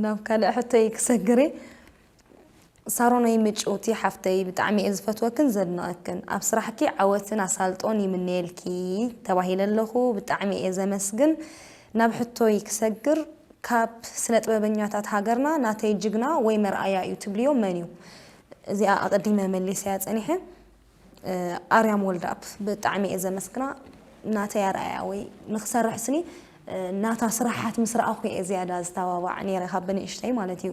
ናብ ካልእ ሕቶይ ክሰግር እየ። ሳሮነይ ምጭውቲ ሓፍተይ፣ ብጣዕሚ እየ ዝፈትወክን ዘድንቐክን። ኣብ ስራሕኪ ዓወትን ኣሳልጦን ይምነየልኪ ተባሂለ ኣለኹ። ብጣዕሚ እየ ዘመስግን። ናብ ሕቶይ ክሰግር፣ ካብ ስነ ጥበበኛታት ሃገርና ናተይ ጅግና ወይ መርኣያ እዩ ትብልዮ መን እዩ? እዚኣ ኣቐዲመ መሊሰያ ጸኒሐ። እ፣ ኣርያም ወልደኣብ ብጣዕሚ እየ ዘመስግና። ናተይ ኣርኣያ ወይ ንክሰርሕ ስኒ፣ እ፣ ናታ ስራሓት ምስ ረኣኹ እየ ዝያዳ ዝተባባዕ ነይረ ካብ ብንእሽተይ ማለት እዩ።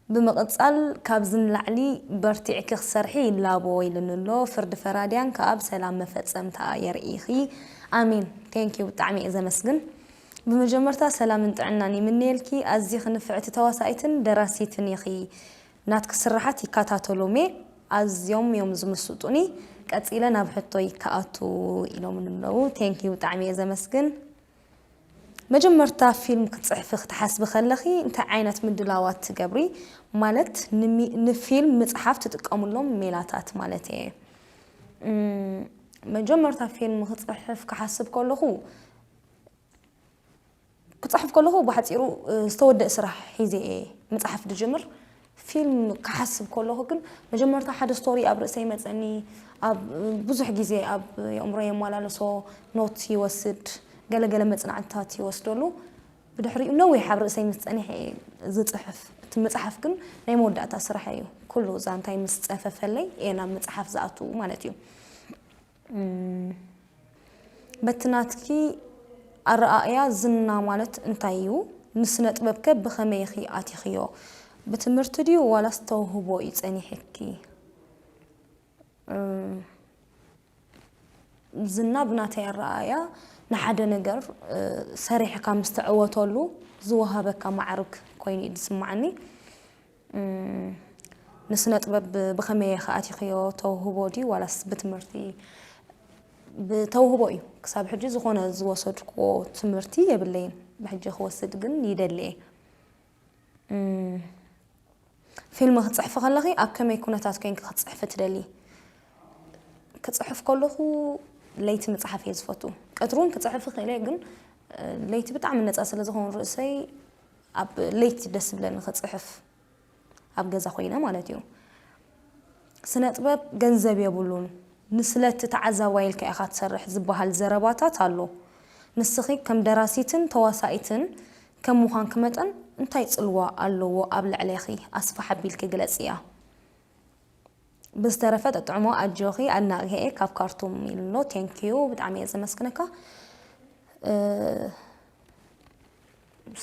ብምቕጻል ካብዚ ንላዕሊ በርቲዕኪ ክሰርሒ ይላቦ ኢሉኒ ኣሎ። ፍርዲ ፈራድያን ከኣ ብሰላም መፈጸምታ የርኢኺ። ኣሜን። ቴንክ ዩ፣ ብጣዕሚ እየ ዘመስግን። ብመጀመርታ ሰላምን ጥዕናን ይምነየልኪ። ኣዚኺ ንፍዕቲ ተዋሳኢትን ደራሲትን ኢኺ። ናትኪ ስራሓት ይከታተሎም እየ። ኣዝዮም እዮም ዝምስጡኒ። ቀጺለ ናብ ሕቶይ ክኣቱ ኢሎምኒ ኣለዉ። ቴንክ ዩ፣ ብጣዕሚ እየ ዘመስግን። መጀመርታ ፊልም ክትጽሕፊ ክትሓስቢ ከለኺ እንታይ ዓይነት ምድላዋት ትገብሪ? ማለት ንሚ-፣ ንፊልም ምጽሓፍ ትጥቀምሎም ሜላታት ማለት እየ። እም፣ መጀመርታ ፊልም ክጽሕፍ ክሓስብ ከለኹ፣ ክጽሕፍ ከለኹ ብሓጺሩ፣ እ፣ ዝተወደአ ስራሕ ሒዘ እየ ምጽሓፍ ዝጅምር። ፊልም ክሓስብ ከለኹ ግን መጀመርታ ሓደ ስቶሪ ኣብ ርእሰይ ይመጸኒ። ኣብ፣ እ፣ ብዙሕ ግዜ ኣብ የእምሮ የመላለሶ፣ ኖት ይወስድ፣ ገለገለ መጽናዕትታት ይወስደሉ። ብድሕሪኡ ነዊሕ ኣብ ርእሰይ ምስ ጸኒሐ እየ ዝጽሕፍ። እቲ ምጽሓፍ ግን ናይ መወዳእታ ስራሕ እዩ። ኩሉ ዛንታይ ምስ ጸፈፈለይ እየ ናብ ምጽሓፍ ዝኣቱ ማለት እዩ። እም፣ በቲ ናትኪ ኣረኣእያ ዝና ማለት እንታይ እዩ? ንስነ ጥበብከ ብኸመይ ኢኺ ኣቲኽዮ? ብትምህርቲ ድዩ ዋላስ ተውህቦ እዩ ጸኒሕኪ? ዝና ብናተይ ኣረኣእያ ንሓደ ነገር ሰሪሕካ ምስ ትዕወተሉ ዝወሃበካ ማዕርግ ኮይኑ እዩ ዝስምዓኒ። ንስነ ጥበብ ብኸመይ ኢኺ ኣቲኽዮ? ተውህቦ ድዩ ዋላስ ብትምህርቲ? ብተውህቦ እዩ። ክሳብ ሕጂ ዝኾነ ዝወሰድክዎ ትምህርቲ የብለይን። ብሕጂ ክወስድ ግን ይደሊ እየ። ፊልም ክትጽሕፊ ከለኺ ኣብ ከመይ ኩነታት ኮይንኪ ክትጽሕፊ ትደሊ? ክጽሕፍ ከለኹ ለይቲ ምጽሓፍ እየ ዝፈቱ። ቀትሪ እውን ክጽሕፍ ይኽእል እየ፣ ግን ለይቲ ብጣዕሚ ነጻ ስለ ዝኸውን ርእሰይ ኣብ ለይቲ ደስ ዝብለኒ ክጽሕፍ፣ ኣብ ገዛ ኮይነ ማለት እዩ። ስነ ጥበብ ገንዘብ የብሉን፣ ንስለ እቲ ተዓዛባይ ኢልካ ኢኻ ትሰርሕ ዝበሃል ዘረባታት ኣሎ። ንስኺ ከም ደራሲትን ተዋሳኢትን ከም ምዃንኪ መጠን እንታይ ጽልዋ ኣለዎ ኣብ ልዕሌኺ? ኣስፍሕ ኣቢልኪ ግለጽያ። ብዝተረፈ ጥጥዕሞ ኣጆኺ ኣድናቒ እየ ካብ ካርቱም ኢሉ ኣሎ። ቴንኪዩ ብጣዕሚ እየ ዘመስግነካ።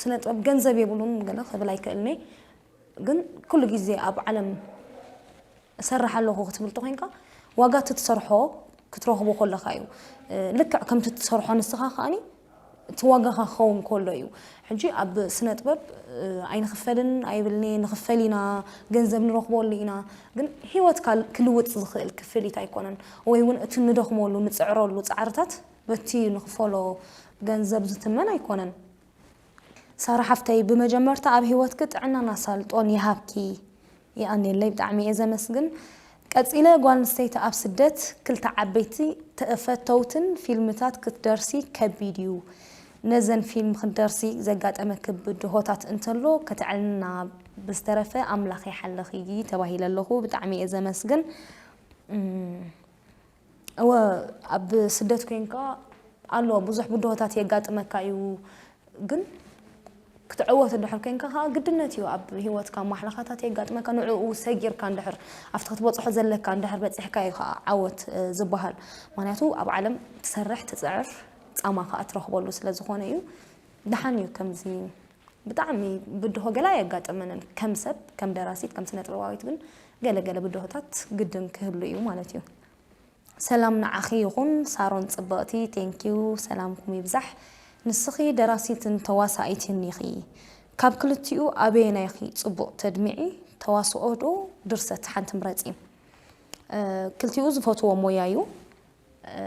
ስነ ጥበብ ገንዘብ የብሉን ገለ ክብል ኣይክእልኒ፣ ግን ኩሉ ግዜ ኣብ ዓለም እሰርሕ ኣለኹ ክትብል ተኮይንካ ዋጋ እቲ ትሰርሖ ክትረኽቦ ከለኻ እዩ። ልክዕ ከምቲ ትሰርሖ ንስኻ ከኣኒ እቲ ዋጋኻ ክኸውን ከሎ እዩ። ሕጂ ኣብ ስነ ጥበብ ኣይንኽፈልን ኣይብልኒ፣ ንኽፈል ኢና፣ ገንዘብ ንረኽበሉ ኢና፣ ግን ህይወትካ ክልውጥ ዝኽእል ክፍሊት ኣይኮነን። ወይ እውን እቲ ንደኽመሉ ንፅዕረሉ ፃዕርታት በቲ ንኽፈሎ ገንዘብ ዝትመን ኣይኮነን። ሳራ ሓፍተይ፣ ብመጀመርታ ኣብ ህይወትኪ ጥዕናን ኣሳልጦን ይሃብኪ። የቐንየለይ፣ ብጣዕሚ እየ ዘመስግን። ቀጺለ፣ ጓል ኣንስተይቲ ኣብ ስደት ክልተ ዓበይቲ ተፈተውትን ፊልምታት ክትደርሲ ከቢድ እዩ። ነዘን ፊልም ክትደርሲ ዘጋጠመኪ ብድሆታት እንተሎ ከተዕልና፣ ብዝተረፈ ኣምላኽ ይሓልኺ ተባሂለ ኣለኹ። ብጣዕሚ እየ ዘመስግን። እም፣ እወ፣ ኣብ ስደት ኮይንካ ኣሎ ብዙሕ ብድሆታት የጋጥመካ እዩ፣ ግን ክትዕወት እንድሕር ኮይንካ ከዓ ግድነት እዩ ኣብ ህይወትካ ማሕለኻታት የጋጥመካ። ንዕኡ ሰጊርካ እንድሕር ኣብቲ ክትበፅሖ ዘለካ እንድሕር በፂሕካ እዩ ከዓ ዓወት እ፣ ዝበሃል። ምክንያቱ ኣብ ዓለም ትሰርሕ ትፅዕር ፃማ ከዓ ትረኽበሉ ስለ ዝኾነ እዩ። ደሓን እዩ ከምዚ ብጣዕሚ ብድሆ ገላ የጋጥመንን ከም ሰብ ከም ደራሲት ከም ስነ ጥበባዊት ግን ገለ ገለ ብድሆታት ግድን ክህሉ እዩ ማለት እዩ። ሰላም ንዓኺ ይኹን ሳሮን ጽብቕቲ፣ ቴንኪዩ፣ ሰላምኩም ይብዛሕ። ንስኺ ደራሲትን ተዋሳኢትን ኢኺ። ካብ ክልቲኡ ኣበየናይ ኢኺ ጽቡቕ ተድምዒ? ተዋስኦ ዶ ድርሰት? ሓንቲ ምረጺ። እ፣ ክልቲኡ ዝፈትዎ ሞያ እዩ። እ፣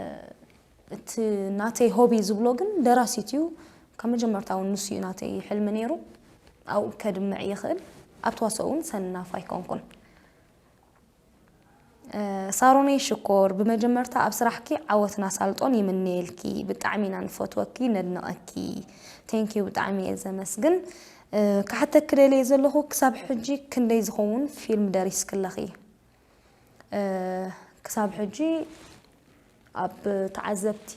እቲ ናተይ ሆቢ ዝብሎ ግን ደራሲት እዩ። ካብ መጀመርታ እውን ንሱ እዩ ናተይ ሕልሚ ነይሩ። ኣብኡ ከድምዕ ይኽእል። ኣብ ተዋስኦ እውን ሰናፍ ኣይኮንኩን። ሳሮነይ ሽኮር ብመጀመርታ ኣብ ስራሕኪ ዓወትን ኣሳልጦን ይምነየልኪ። ብጣዕሚ ኢና ንፈትወኪ ነድንቐኪ። ቴንኪዩ ብጣዕሚ እየ ዘመስግን። ክሓተኪ ደልየ ዘለኹ ክሳብ ሕጂ ክንደይ ዝኸውን ፊልም ደሪስክለኺ? ክሳብ ሕጂ ኣብ ተዓዘብቲ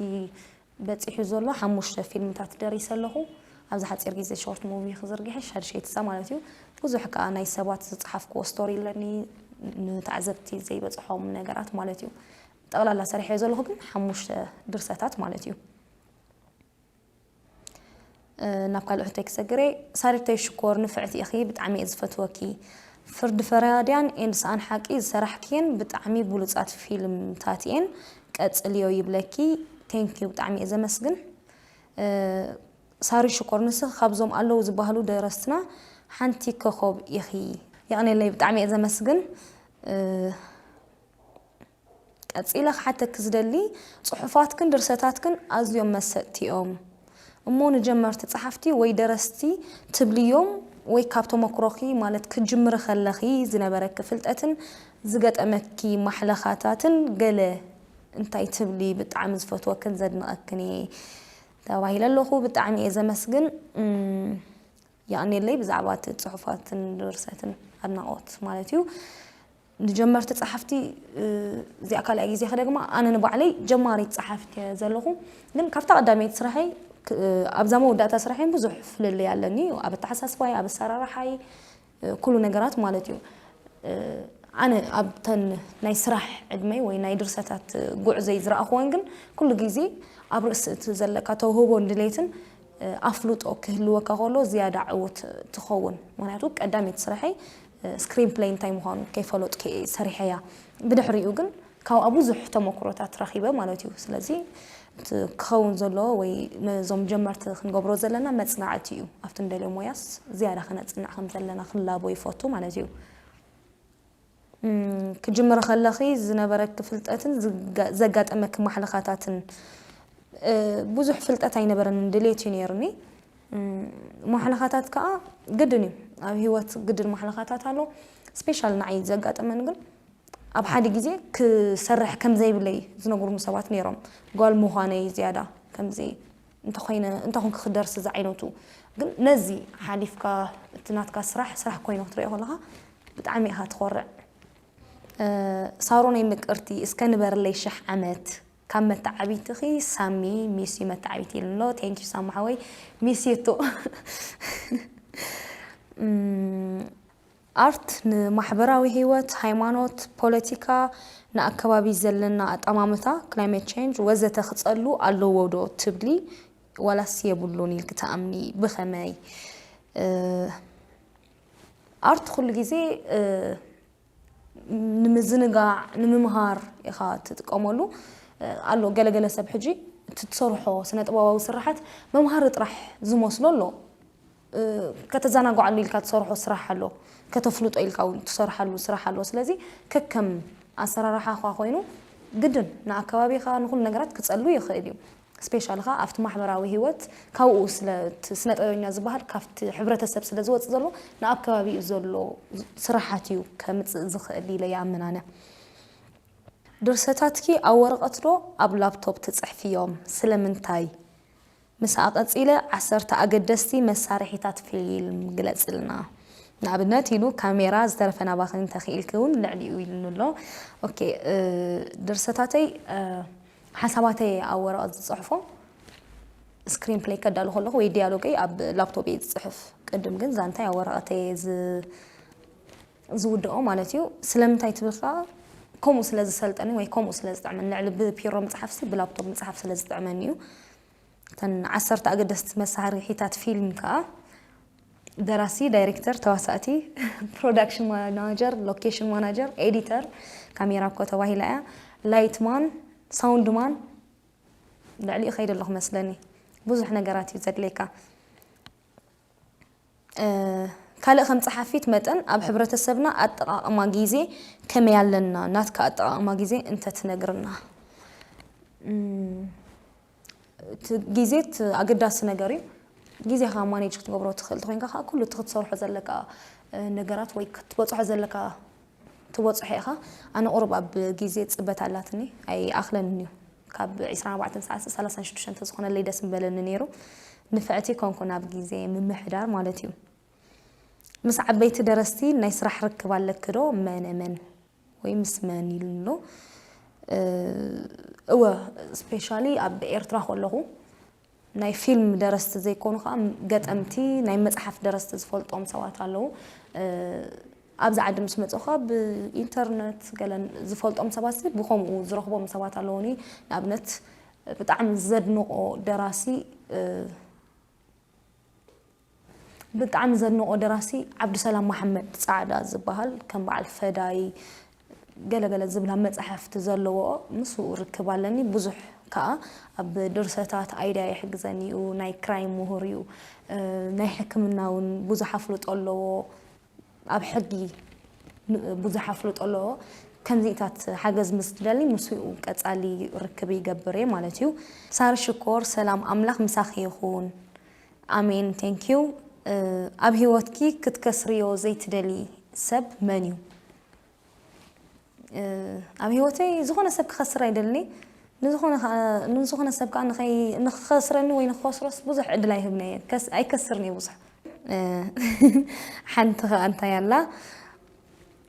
በጺሑ ዘሎ ሓሙሽተ ፊልምታት ደሪሰ ኣለኹ። ኣብዚ ሓጺር ግዜ ሾርት ሙቪ ክዝርግሐ ሻድሸይትሳ ማለት እዩ። ብዙሕ ከኣ ናይ ሰባት ዝጸሓፍክዎ ስቶሪ ኣለኒ፣ ንተዓዘብቲ ዘይበጽሖም ነገራት ማለት እዩ። ጠቕላላ ሰሪሐዮ ዘለኹ ግን ሓሙሽተ ድርሰታት ማለት እዩ። ናብ ካልእ ሕቶይ ክሰግር እየ። ሳሪተይ ሽኮር ንፍዕቲ ኢኺ፣ ብጣዕሚ እየ ዝፈትወኪ። ፍርዲ ፈራድያን ኤንድ ሰኣን ሓቂ ዝሰራሕክየን ብጣዕሚ ብሉጻት ፊልምታት እየን፣ ቀጽልዮ ይብለኪ። ቴንኪዩ፣ ብጣዕሚ እየ ዘመስግን። ሳሪ ሽኮር፣ ንስኺ ካብዞም ኣለዉ ዝበሃሉ ደረስትና ሓንቲ ኮኾብ ኢኺ። የቕኔለይ፣ ብጣዕሚ እየ ዘመስግን። ቀጺለ ክሓተኪ ዝደሊ፣ ጽሑፋትክን ድርሰታትክን ኣዝዮም መሰጥቲ እዮም እሞ፣ ንጀመርቲ ጸሓፍቲ ወይ ደረስቲ ትብልዮም ወይ ካብ ተመኩሮኺ፣ ማለት ክትጅምሪ ከለኺ ዝነበረኪ ፍልጠትን ዝገጠመኪ ማሕለኻታትን ገለ እንታይ ትብሊ? ብጣዕሚ ዝፈትወክን ዘድንቐክን እየ ተባሂለ ኣለኹ። ብጣዕሚ እየ ዘመስግን። እም፣ የቐንየለይ ብዛዕባ እቲ ጽሑፋትን ድርሰትን ኣድናቖት ማለት እዩ። ንጀመርቲ ጸሓፍቲ፣ እ፣ እዚኣ ካልኣይ ግዜ ክደግማ፣ ኣነ ንባዕለይ ጀማሪት ጸሓፊት እየ ዘለኹ። ግን ካብታ ቀዳመይቲ ስራሐይ፣ ክ-፣ ኣብዛ መወዳእታ ስራሐይ ብዙሕ ፍልልይ ኣለኒ። ኣብ ኣተሓሳስባይ፣ ኣብ ኣሰራርሓይ፣ እ፣ ኩሉ ነገራት ማለት እዩ። እ፣ ኣነ ኣብተን ናይ ስራሕ ዕድመይ ወይ ናይ ድርሰታት ጉዕዞይ ዝረኣኽወን ግን ኩሉ ግዜ ኣብ ርእሲ እቲ ዘለካ ተውህቦን ድሌትን ኣፍልጦ ክህልወካ ከሎ ዝያዳ ዕውት ትኸውን። ምክንያቱ ቀዳመይቲ ስራሐይ ስክሪን ፕሌይ እንታይ ምዃኑ ከይፈለጥኩ እየ ሰሪሐያ። ብድሕሪኡ ግን ካብኣ ብዙሕ ተመክሮታት ረኺበ ማለት እዩ። ስለዚ እቲ ክኸውን ዘለዎ ወይ ነዞም ጀመርቲ ክንገብሮ ዘለና መጽናዕቲ እዩ። ኣብቲ ንደልዮ ሞያስ ዝያዳ ከነጽንዕ ከም ዘለና ክላቦ ይፈቱ ማለት እዩ። ክጅምር ከለኺ ዝነበረኪ ፍልጠትን ዘጋጠመኪ ማሕለኻታትን? ብዙሕ ፍልጠት ኣይነበረንን፣ ድሌት እዩ ነይሩኒ። ማሕለኻታት ከዓ ግድን እዩ ኣብ ህይወት፣ ግድን ማሕለኻታት ኣሎ። ስፔሻል ንዓይ ዘጋጠመን ግን ኣብ ሓደ ግዜ ክሰርሕ ከም ዘይብለይ ዝነግሩኒ ሰባት ነይሮም። ጓል ምዃነይ ዝያዳ ከምዚ እንተኾይነ እንተኾንኪ ክደርሲ ዝዓይነቱ። ግን ነዚ ሓሊፍካ እቲ ናትካ ስራሕ ስራሕ ኮይኑ ክትሪኦ ከለኻ ብጣዕሚ ኢኻ ትኾርዕ። ሳሮነይ ምቅርቲ እስከ ንበርለይ ሽሕ ዓመት። ካብ መተዓቢትኺ ሳሚ ሚስ ዩ መተዓቢት ኢሉ ኣሎ። ቴንክ ዩ ሳሚ ሓወይ፣ ሚስ ዩ ቱ። ኣርት ንማሕበራዊ ህይወት፣ ሃይማኖት፣ ፖለቲካ፣ ንኣከባቢ ዘለና ኣጠማምታ፣ ክላይመት ቼንጅ ወዘተ ክጸሉ ኣለዎ ዶ ትብሊ ዋላስ የብሉን ኢልኪ ትኣምኒ? ብኸመይ? ኣርት ኩሉ ግዜ ንምዝንጋዕ ንምምሃር ኢኻ ትጥቀመሉ። ኣሎ ገለገለ ሰብ ሕጂ እቲ ትሰርሖ ስነ ጥበባዊ ስራሓት መምሃሪ ጥራሕ ዝመስሎ ኣሎ። ከተዘናግዓሉ ኢልካ ትሰርሖ ስራሕ ኣሎ፣ ከተፍልጦ ኢልካ እውን ትሰርሓሉ ስራሕ ኣሎ። ስለዚ ከከም ኣሰራርሓኻ ኮይኑ ግድን ንኣከባቢኻ ንኹሉ ነገራት ክጸሉ ይኽእል እዩ። ስፔሻል ኸዓ ኣብቲ ማሕበራዊ ህይወት ካብኡ ስለ እቲ ስነ ጥበበኛ ዝበሃል ካብቲ ሕብረተሰብ ስለ ዝወፅእ ዘሎ ንኣከባቢኡ ዘሎ ስራሓት እዩ ከምፅእ ዝኽእል ኢለ ይኣምን ኣነ። ድርሰታትኪ ኣብ ወረቐት ዶ ኣብ ላፕቶፕ ትፅሕፍዮም? ስለምንታይ? ምስኣ ቀፂለ ዓሰርተ ኣገደስቲ መሳርሒታት ፊልም ግለፅልና። ንኣብነት ኢሉ ካሜራ፣ ዝተረፈ ናባኺ እንተኽኢልኪ እውን ልዕሊኡ ኢሉኒ ኣሎ። ኦኬ፣ ድርሰታተይ ሓሳባተይ ኣብ ወረቐት ዝፅሕፎ፣ ስክሪን ፕሌይ ከዳሉ ከለኹ ወይ ዲያሎገይ ኣብ ላፕቶፕ እየ ዝፅሕፍ። ቅድም ግን ዛንታይ ኣብ ወረቐተይ እየ ዝውድኦ ማለት እዩ። ስለምንታይ ትብል ከዓ ከምኡ ስለ ዝሰልጠኒ ወይ ከምኡ ስለ ዝጥዕመኒ፣ ልዕሊ ብፒሮ ምፅሓፍሲ ብላፕቶፕ ምፅሓፍ ስለ ዝጥዕመኒ እዩ። እተን ዓሰርተ ኣገደስቲ መሳርሒታት ፊልም ከዓ ደራሲ፣ ዳይሬክተር፣ ተዋሳእቲ፣ ፕሮዳክሽን ማናጀር፣ ሎኬሽን ማናጀር፣ ኤዲተር፣ ካሜራ እኮ ተባሂላ እያ፣ ላይትማን፣ ሳውንድማን፣ ልዕሊኡ ከይደ ኣለኹ መስለኒ። ብዙሕ ነገራት እዩ ዘድልየካ። ካልእ ከም ጸሓፊት መጠን ኣብ ሕብረተሰብና ኣጠቓቕማ ግዜ ከመይ ኣለና? ናትካ ኣጠቓቕማ ግዜ እንተትነግርና። ግዜ ኣገዳሲ ነገር እዩ። ግዜኻ ማኔጅ ክትገብሮ ትኽእል ተኮይንካ ከዓ ኩሉ እቲ ክትሰርሖ ዘለካ ነገራት ወይ ክትበፅሖ ዘለካ ትበፅሖ ኢኻ። ኣነ ቁሩብ ኣብ ግዜ ፅበት ኣላትኒ ኣይኣኽለንን እዩ። ካብ ዕስራን ኣርባዕተን ሰዓት ሰላሳን ሽዱሽተን ተዝኾነለይ ደስ ምበለኒ ነይሩ። ንፍዕቲ ኮንኩ ናብ ግዜ ምምሕዳር ማለት እዩ። ምስ ዓበይቲ ደረስቲ ናይ ስራሕ ርክብ ኣለኪ ዶ? መነ መን ወይ ምስ መን ኢሉ ኣሎ። እወ፣ ስፔሻሊ ኣብ ኤርትራ ከለኹ ናይ ፊልም ደረስቲ ዘይኮኑ ከዓ ገጠምቲ፣ ናይ መፅሓፍ ደረስቲ ዝፈልጦም ሰባት ኣለዉ። ኣብዚ ዓዲ ምስ መፅኡ ከዓ ብኢንተርነት ገለን ዝፈልጦም ሰባት ብከምኡ ዝረኽቦም ሰባት ኣለዉኒ። ንኣብነት ብጣዕሚ ዘድንቆ ደራሲ ብጣዕሚ ዘድንቆ ደራሲ ዓብዱሰላም መሓመድ ፃዕዳ ዝበሃል ከም በዓል ፈዳይ ገለገለ ዝብላ መፅሓፍቲ ዘለዎ ምስኡ ርክብ ኣለኒ። ብዙሕ ከዓ ኣብ ድርሰታት ኣይድያ ይሕግዘኒ እዩ። ናይ ክራይም ምሁር እዩ። ናይ ሕክምና እውን ብዙሕ ኣፍልጦ ኣለዎ። ኣብ ሕጊ ብዙሕ ኣፍልጦ ኣለዎ። ከምዚታት ሓገዝ ምስ ትደሊ ምስኡ ቀፃሊ ርክብ ይገብር እየ ማለት እዩ። ሳሪ ሽኮር ሰላም ኣምላኽ ምሳኺ ይኹን። ኣሜን። ቴንኪዩ። ኣብ ህይወትኪ ክትከስርዮ ዘይትደሊ ሰብ መን እዩ? ኣብ ህይወተይ ዝኾነ ሰብ ክኸስር ኣይደልኒ። ንዝኾነ ሰብ ከዓ ንኸስረኒ ወይ ንክኸስሮስ ብዙሕ ዕድል ኣይህብን እየ። ኣይከስርን እየ ብዙሕ። ሓንቲ ከዓ እንታይ ኣላ፣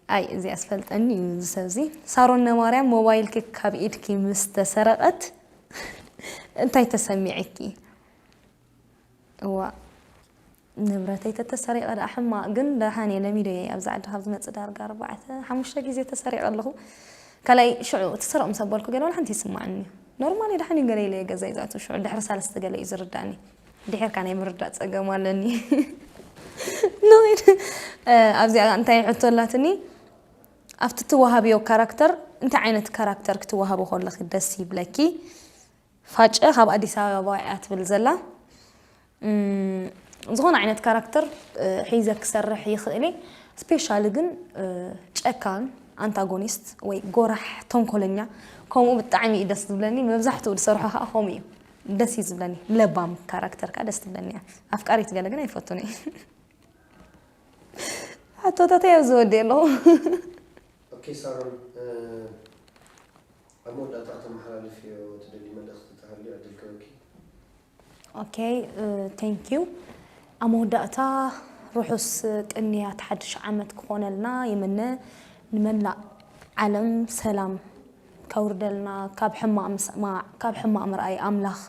ኣይ እዚኣ ስፈልጠኒ እዩ እዚ ሰብዚ። ሳሮን ነማርያም ሞባይልኪ ካብ ኢድኪ ምስ ተሰረቐት እንታይ ተሰሚዕኪ? እዋ፣ ንብረተይ ተተሰሪቐ ደኣ ሕማቕ፣ ግን ደሓን እየ፣ ለሚደዮ እየ። ኣብዚ ዓዲ ካብ ዝመጽእ ዳርጋ ኣርባዕተ ሓሙሽተ ግዜ ተሰሪቐ ኣለኹ። ካልኣይ ሽዑ እቲ ሰረቕ ምስ ኣበልኩ ገለ ዋላ ሓንቲ ይስማዓኒ እዩ። ኖርማሊ ደሓን እዩ ገለ ኢለ ገዛ ይዛቱ ሽዑ ድሕሪ ሳልስተ ገለ እዩ ዝርዳእኒ። ድሕርካ ናይ ምርዳእ ጸገም ኣለኒ። ንኸይድ ኣብዚኣ እንታይ ሕቶ ኣላትኒ? ኣብቲ ትወሃብዮ ካራክተር እንታይ ዓይነት ካራክተር ክትወሃቦ ከለኺ ደስ ይብለኪ? ፋጨ ካብ ኣዲስ ኣበባ እያ ትብል ዘላ። ዝኾነ ዓይነት ካራክተር ሒዘ ክሰርሕ ይኽእል እየ። ስፔሻሊ ግን ጨካን ኣንታጎኒስት ወይ ጎራሕ ተንኮለኛ ከምኡ ብጣዕሚ እዩ ደስ ዝብለኒ። መብዛሕትኡ ዝሰርሖ ከዓ ከምኡ እዩ ደስ እዩ ዝብለኒ። ለባም ካራክተር ከዓ ደስ ትብለኒ እያ። ኣፍቃሪት ገለ ግን ኣይፈቱን እየ። ሕቶታተይ ኣብዚ ወዲእ ኣለኹ። ኦኬ ሳሮን፣ ኣብ መወዳእታ ከተመሓላልፍዮ ትደሊ መልእኽቲ ተሃልዩ ዕድል ክህበኪ። ኦኬ፣ ቴንክ ዩ። ኣብ መወዳእታ ርሑስ ቅንያት ሓድሽ ዓመት ክኾነልና ይምነ። ንመላእ ዓለም ሰላም ከውርደልና፣ ካብ ሕማቕ ምስማዕ፣ ካብ ሕማቕ ምርኣይ ኣምላኽ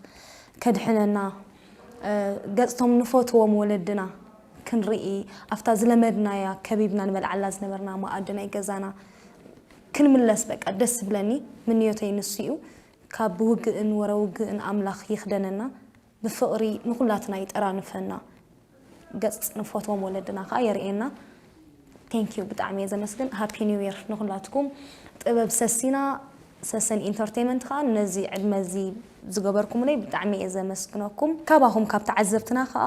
ከድሕነና፣ ገጽቶም ንፈትዎም ወለድና ክንርኢ፣ ኣብታ ዝለመድናያ ከቢብና ንበልዓላ ዝነበርና መኣዲ ናይ ገዛና ክንምለስ በቃ ደስ ዝብለኒ ምንዮተይ ንሱ እዩ። ካብ ውግእን ወረ ውግእን ኣምላኽ ይኽደነና፣ ብፍቕሪ ንኹላትና ይጠራንፈና፣ ገጽ ንፈትዎም ወለድና ከዓ የርእየና። ቴንክ ዩ፣ ብጣዕሚ እየ ዘመስግን። ሃፒ ኒው ይር ንኹላትኩም። ጥበብ ሰሲና፣ ሰሰን ኢንተርቴይመንት ከዓ ነዚ ዕድመ እዚ ዝገበርኩምለይ ብጣዕሚ እየ ዘመስግነኩም። ካባኹም ካብ ተዓዘብትና ከዓ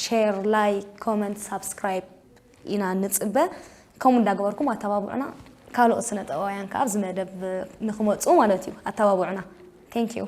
ሼር፣ ላይክ፣ ኮመንት፣ ሳብስክራይብ ኢና ንፅበ። ከምኡ እንዳገበርኩም ኣተባብዑና። ካልኦት ስነ ጥበባውያን ከዓ ኣብዚ መደብ ንክመፁ ማለት እዩ ኣተባብዑና። ቴንክ ዩ።